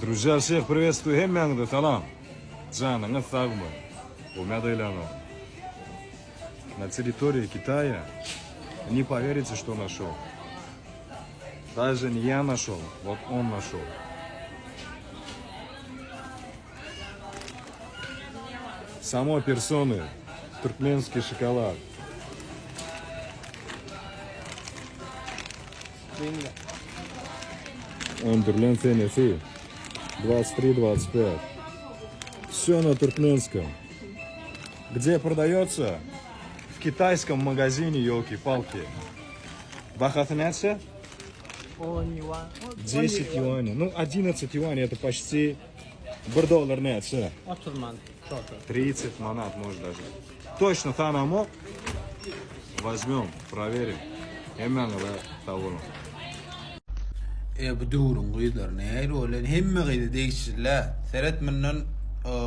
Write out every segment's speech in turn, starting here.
Друзья, всех приветствую, hemmäňize salam. Janyňyz sagmy? Umyt eýläňok. На территории Китая не поверите, что нашел. Даже не я нашел, вот он нашел. Самой персоны туркменский шоколад. Öndürilen senesi 23-25. Все на туркменском. Где продается? В китайском магазине, елки-палки. Bahasy näçe? 10 ýuan. 10 юаней. Ну, 11 юаней, это почти 1 dollar näçe? 30 manat. Şorta. 30 manat, может даже. Точно tanamok. Возьмем, проверим. Hemmäňize sag boluň. E bu döwrüň gyzlary nähili bolýan hemme gyza degişlilä seret mundan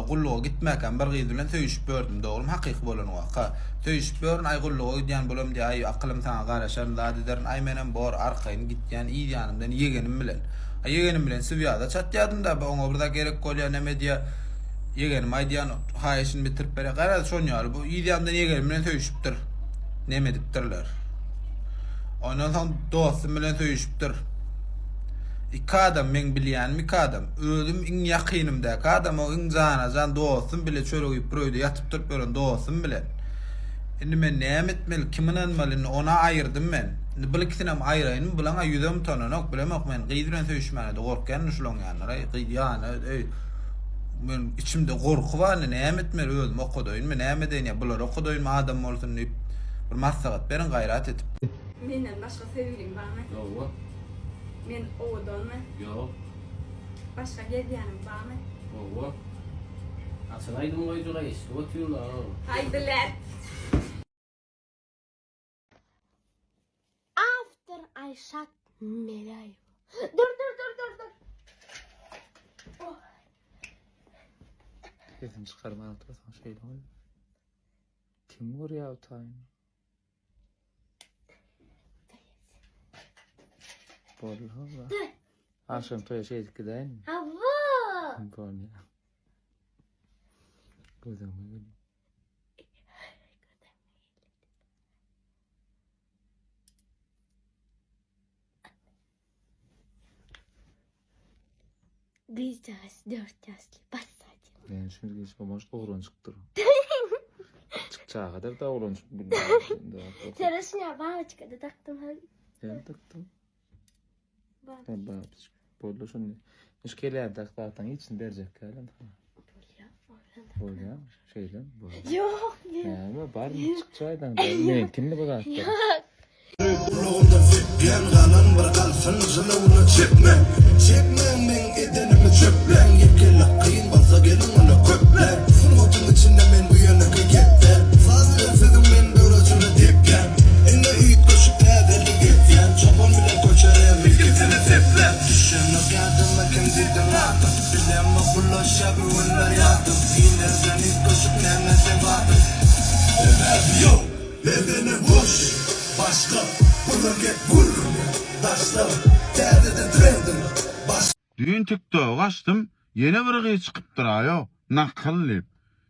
gulluga gitmäkäm bir gyz bilen söýüşip ýördüm dogrymy hakyky bolan waka söýüşip ýörün aý gulluga gidýän bolam diýä aý akylym saňa garaşaryn zat ederin aý menem bor arkaýyn gitýän yz ýanymdan ýegenim bilen aý ýegenim bilen swýaza çatýadym da oňa bir zat gerek bolýa neme diýä ýegenim aýdýan haýyşyny bitirip berýä garaz şon ýaly bu yz ýanymdan ýegenim bilen söýüşipdir neme edipdirler. Ondan soň dostum bilen söýüşipdir. Iki adam, meň bilýänim iki adam. Özüm iň ýakynymdaky adam, o iň jana-jan dostum bile çörek iýip bir öýde ýatyp turup ýören dostum bilen. Indi men näme etmeli, kimi ynanmaly indi ony aýyrdym men. Indi bul ikisinem aýyraýynmy, bulaň-a ýüzem utananok, bilemok men gyz bilen söýüşmäne-de gorkýan indi şulaň ýanynda. Aý gyz ýana, öý men içimde gorky bar indi näme etmeli özüm okadaýynmy, näme edeýin ýa bulary okadaýynmy adam bolsun diýip. Bir maslahat beriň gaýrat edip. Menden başga söýgüliň barmy? Ýowa. Men owadanmy? Ýok. Başga gezýäniň barmy? Owa. Haçan aýdym goýjak eşidip otyrlar. Haý bilet. Awtor Aýşat Meläýewa. Dur dur dur dur dur. Oh. Sesini çykarman otursaň şeýle bolýar. Kim görýär o taýyny? Boldy howwa. Agşam toýa şeýdip gidäýinmi? Hawa. Bolýar. Gözüňe gel. Gyzjagaz dört ýaşly bassadym. Näme üçin gyz bolmaş oglanjykdyr. Çyk çagadyr da oglanjyk bilmän. Sereşine babaçka da dakdym. Sen dakdyň? Sen babaçka. Boldy şunda. Şu kelläni tak zatlaryň içini berjek gälen. Bolýar. Bolýar. Şeýle bolýar. Ýok. Näme bar çyk çaýdan. Men kimdi bu zatlar? Ýok. Gulagynda sepýän galan bir galsyn jylawuna çekme Çekmäň meň edenimi çöpläň Ýekelik kyn bolsa geliň onda köpläň Sungatyň içinde men bu ýönekeý gep däl Saz bilen sözüň men görejini depýän Indi üýtgeşik täzelik etýän Çopan bilen köçerem ikisini sepläp Düşenok ýadyma kim diýdiň adym Bilemok bulaşýa bu günler ýadym Inerden üýtgeşik näme seň zadyň Sebäbi ýok. Bedene boş, başga Bular gep gürrüňe, daşlar Täzeden trendine, baş. Düýn tiktogy açdym, ýene bir gyz çykypdyraýow, nakyl diýip.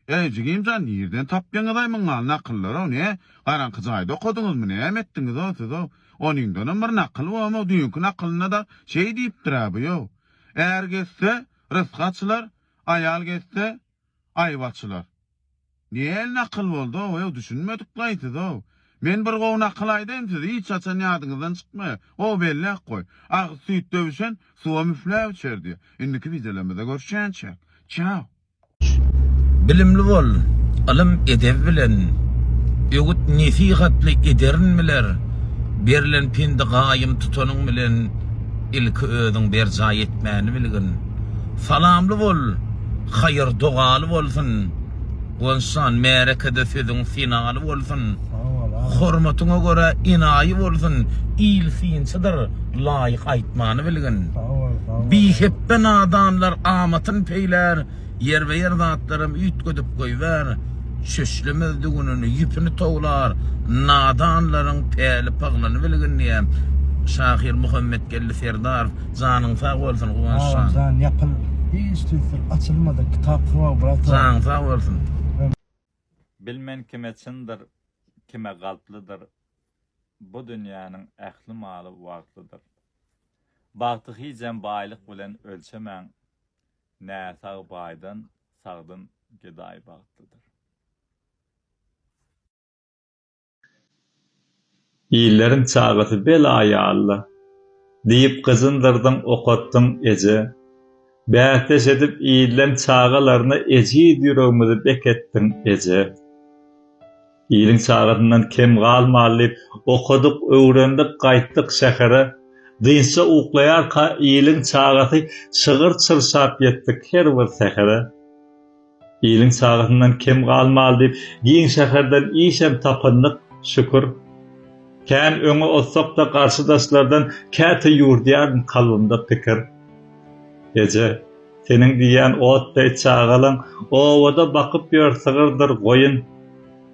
Eý jigimjan nirden tapýaňyzaý muňňaly nakyllarow ne garaňky jaýda okadyňyzmy näme etdiňizow sizow. Onyňdanam bir nakyl bomow düýnki nakylynda-da şeý diýipdirä buýow. Är gezse, rysgy açylar, aýal gezse, Aýyp açylar. Näl nakyl boldy-ow, ew düşünmedik-laý siz-ow. Men bir gowy nakyl aýdaýyn size, hiç haçan ýadyňyzdan çykmaýar. Gowy belläp goý. Agyz süýt döwüşen, suwam üfläp içer diýýär. Indiki wideolarymyzda görüşýänçäk. Çao. Bilimli bol, ylym edep bilen, Öwüt nesihatly ederin biler. Berlen pendi gaýym tutanyň bilen, Ilki özüň berjaý etmäni bilgin. Salamly bol, haýyr dogaly bolsun. Gonşan märekede sözüň senaly bolsun. Hormatyňa görä enaýy bolsun. Il synçydyr, laýyk aýtmany bilgin. Bihepbe nadanlar amatyn peýlär. Ýerbe-ýer zatlaram üýtgedip goýbär, Çöşlemez düwünini, ýüpüni towlar, Nadanlaryň päli-pyglyny bilgin diýýär. Şahyr Muhammetgeldi Serdarow janyň sag bolsun Guwanç jan. Agam jan ýapyl hiç tüýsül açylmadyk kitap sag brat. Janyň sag bolsun. Bilmen kime çyndyr, kime galplydyr, Bu dünýäniň ähli maly wagtlydyr. Bagty hijem baýlyk bilen ölçemäň, Näsag baýdan, sagdyn gedaý bagtlydyr. Illeriň çagasy bela ýaly-la. Diýip gyjyndyrdyň, okatdyň, eje. Bäsdeş edip illeň çagalaryna ejiz ýüregimizi beketdiň, eje. Iliň çagasyndan kem galmaly diýip, okadyk, öwrendik, gaýtdyk şähere. Dynçda uklaýarka iliň çagasy şygyr çyrşap ýetdik her bir sähere. Iliň çagasyndan kem galmaly diýip, giň şäherden işem tapyndyk, şükür. Kän öňe ozsak-da garşydaşlardan käte ýüwürdýärin kalbymda pikir. Eje, seniň diýýän ot deý çagalaň obada bakyp ýör sygyrdyr goýun.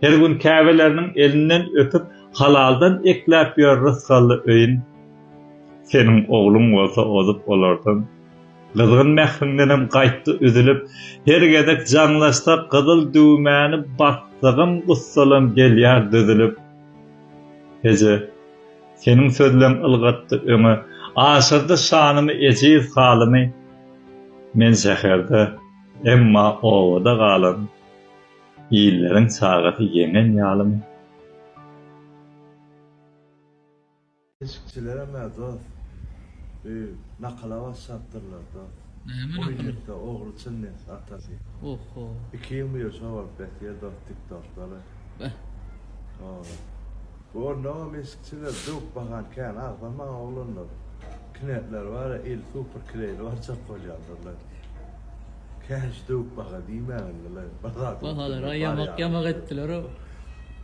Her gün käbeleriniň elinden öpüp, halaldan ekläp ýör rysgally öýün. Seniň ogluň bolsa ozup olardan. Gyzgyn mähriňdenem gaýtdy üzülip, Her gezek jaňlaşsa gyzyl düwmäni basdygym gussalam gelýär düzülip. Eje, seniň sözleň ylgatdy öňe, Aşyrdy şanymy ejiz halymy. Men şäherde, emma obada galan, Illeriň çagasy ýeňen ýalymy? Eşikçilerem-ä dost, bi nakyla başlapdyrlar dost. Näme nakyl? Oýun etse ogly çyn etse atasy. Oho. Ikiň biri şo bolup ýatyr dost tiktokda-la. Beh. Hawa. Bu onnoňam eşikçiler döwüp bakan kän agzamaň oglanlar. Kinetler bar-a eli super kireýli barjak bolýandyrlar. Kän şu döwüp baka diýmäňizle. Bir zat Bahalara ýamak ýamak etdiler-ow.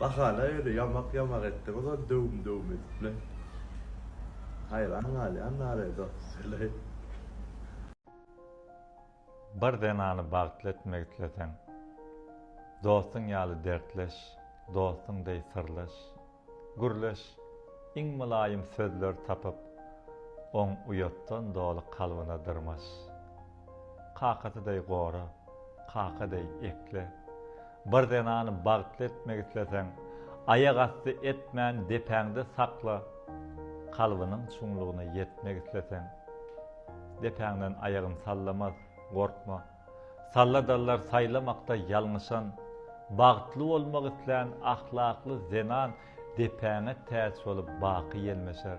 Bahana ýöne ýamak ýamak etdiňiz ony döwüm döwüm ediple. Haýran galýan nare dostlar. Bir zenany bagtly etmek isleseň, dostuň ýaly dertleş, dostuň deý syrlaş, gürleş, iň mylaýym sözleri tapyp, oň uýatdan doly kalbyna dyrmaş. Kakasy deý gora, kaka deý ekle. Bir zenany bagtly etmek isleseň, aýak asty etmän depäňde sakla, kalbynyň çuňlugyna ýetmek isleseň, depäňden aýagyny sallamaz, gorkma. Salladarlar saýlamakda ýalňyşan, bagtly bolmak islän ahlakly zenan depäňe täç bolup baky ýelmeşer.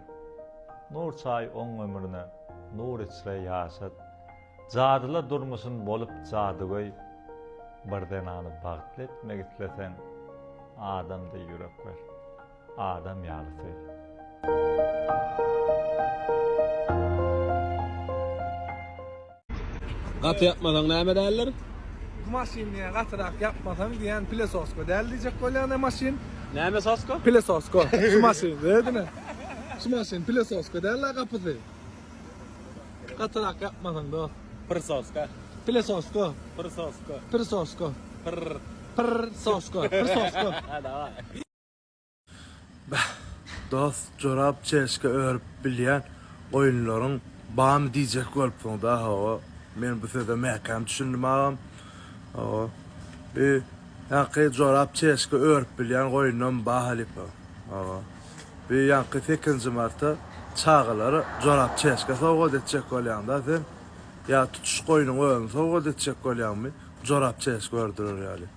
Nur çaý oň ömrüne, nur içre ýaşat. Jadyla durmuşyn bolup jadygöý, Bir zenany bagtly etmek isleseň, adam deý ýürek ber, adam ýaly söý. Gaty ýapmasaň näme däldir? Bu maşyn diýýän gatyrak ýapmasaň diýýän pilesoska däl diýjek bolýan maşyn. Näme soska? Pilesoska. Şu maşyn diýdine. Şu maşyn pilesoska däl-la gapysy. Gatyrak ýapmasaň dost. Prsoska. Pilesoska. Prsoska. Prsoska. Pr. Prsoska. Prsoska. Ha daway. Beh, dost jorap çeşke örüp bilýän goýunlaryň bamy diýjek bolupsyň-da hawa. Men bu söze mäkäm düşündim agam. Hawa. Bi ýaňky jorap çeşke örüp bilýän goýunam ba halypa. Hawa. Bi ýaňky sekizinji marta çagalara jorap çeşke sowgat etjek bolýaň-da sen. Ýa tutuş goýnuň özüni sowgat etjek bolýaňmy jorap çeşke ördürer ýaly.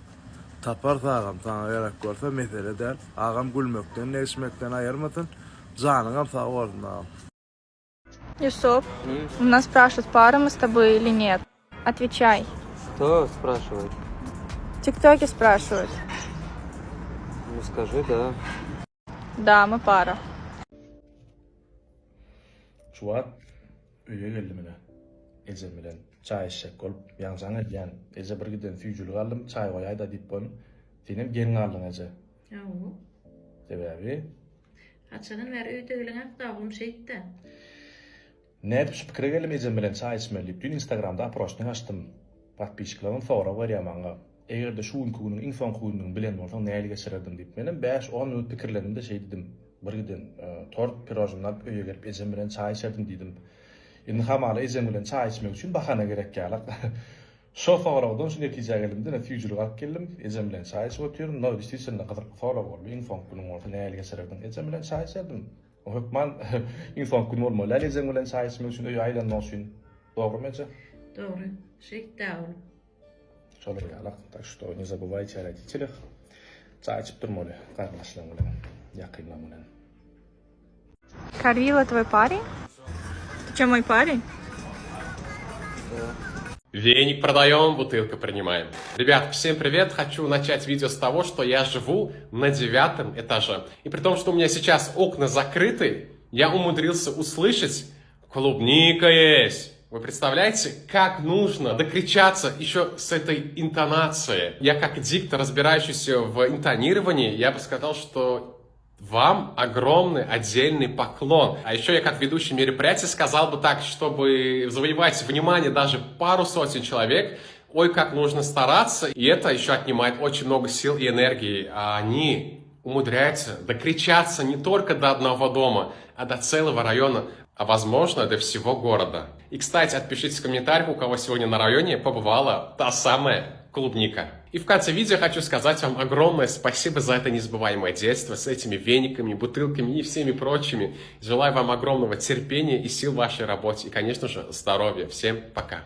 Taparys agam saňa gerek bolsa mesele däl agam gülmekden degişmekden aýyrmasyn janyňam sag bolsun agam. Ýusup, у нас спрашивают, пара мы с тобой или нет. Отвечай. Кто спрашивает? В ТикТоке спрашивают. Ну скажи, да. Да, мы пара. Şu wagt öýe geldim ine. Ejem bilen çaý içjek bolup, ýaňy jaň edýän. Eje bir giden süýjülik aldym, çaý goýaý-da diýip goýdum. Senem geň galdyň eje. Hawa. Sebäbi? Haçandan bäri öýde geleňok-da oglum şeýtdi. Nädip şu pikire geldim ejem bilen çaý içmeli diýip. Düýn instagramda oproşnik açdym. Podpisçiklerim sorag berýär maňa. Eger-de şu günki günüň iň soňky günüdigini bilen bolsaň nähili geçirerdiň diýip. Menem bäş-on minut pikirlendim-de şeý diýdim. Bir giden tort, pirojnyny alyp öýe gelip ejem bilen çaý içerdim diýdim. Indi hamala ejeň bilen çaý içmek üçin bahana gerek ýalak. Şo soragdan şu netijä geldim-de, ine süýjülik alyp geldim. Ejem bilen çaý içip otyryn. No, действительно gyzykly sorag boldy. Iň soňky günüň bolsa nähili geçirerdiň? Ejem bilen çaý içerdim. O hökman iň soňky gün bolmaly däl ejeň bilen çaý içmek üçin, öýe aýlanmak üçin. Dogrymy eje? Dogry. Şeýt-dä oglum. Şolar ýalak. Tak şto ne zabywajte o rodителях. Çaý içip durmaly garyndaşlaň bilen, ýakynlaň bilen. Karwila tvoý parень? Ты че, мой парень? Веник продаем, бутылка принимаем. Ребят, всем привет! Хочу начать видео с того, что я живу на девятом этаже. И при том, что у меня сейчас окна закрыты, я умудрился услышать «Клубника есть!» Вы представляете, как нужно докричаться еще с этой интонацией? Я как диктор, разбирающийся в интонировании, я бы сказал, что вам огромный отдельный поклон. А еще я как ведущий мероприятия сказал бы так, чтобы завоевать внимание даже пару сотен человек, ой, как нужно стараться. И это еще отнимает очень много сил и энергии. А они умудряются докричаться не только до одного дома, а до целого района, а возможно до всего города. И, кстати, отпишитесь в комментариях, у кого сегодня на районе побывала та самая клубника. И в конце видео хочу сказать вам огромное спасибо за это незабываемое детство с этими вениками, бутылками и всеми прочими. Желаю вам огромного терпения и сил в вашей работе и, конечно же, здоровья. Всем пока.